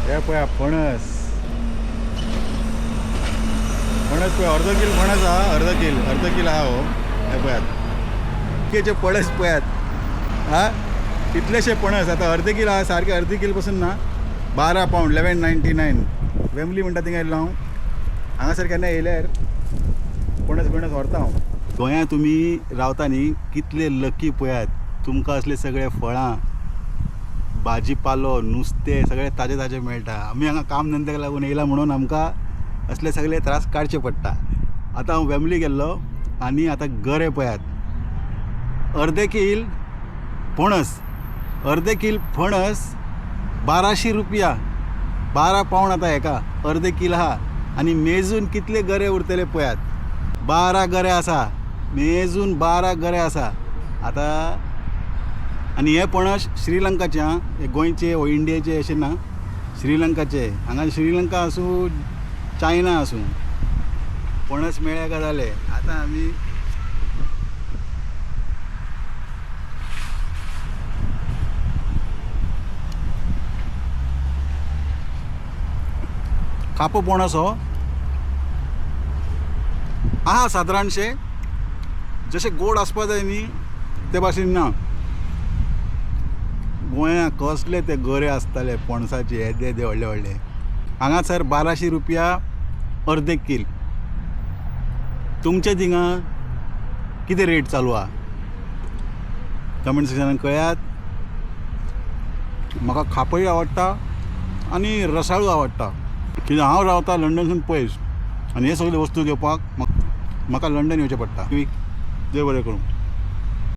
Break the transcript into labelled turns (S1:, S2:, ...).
S1: हे पळया फणस, फणस पळय, अर्दो कील फणस आहा, अर्दो कील, अर्दो कील आहा हो. हे पळयात केचे पणस पळयात. हा कितलेशे पणस आतां अर्दे कील आहा, सारके अर्दे कील पसून ना. 12 पावंड 11.99. वेमली म्हणटा थिंगा येयल्लो हांव. हांगासर केन्ना येयल्यार पणस बिणस व्हरता हांव. गोंयांत तुमी रावता न्ही कितले लकी पळयात, तुमकां असले सगळे फळां, भाजी पालो, नुस्तें सगळें ताजें ताजें मेळटा. आमी हांगा काम धंद्याक लागून येयला म्हणून आमकां असले सगळे त्रास काडचे पडटा. आतां हांव वेमली गेल्लो आनी आतां गरे पळयात, अर्दे कील पणस, अर्दे कील फणस 1200 रुपया, 12 पावंड आतां हेका अर्दे कील आहा. आनी मेजून कितले गरे उरतले पळयात, 12 गरे आसा, मेजून 12 गरे आसा आतां. आनी हे पणस श्रीलंकाचे आं, हे गोंयचे वो इंडियेचे अशें ना, श्रीलंकाचे. हांगा श्रीलंका आसूं चायना आसूं पणस मेळ्ळे काय जाले. आतां आमी खापो पणस हो आहा सादारणशे, जशें गोड आसपा जाय न्ही ते भाशेन ना. गोंया कसले ते गरे आसताले पणसाचे, येदे येदे व्हडले व्हडले. हांगासर 1200 रुपया अर्दे कील. तुमचे थिंगा कितें रेट चालू आहा कमेंट सेक्शनान कळयात. म्हाका खापय आवडटा आनी रसाळू आवडटा. कित्याक हांव रावता लंडनसून पयस आनी हे सगळे वस्तू घेवपाक म्हाका लंडन येवचें पडटा. देव बरें करूं.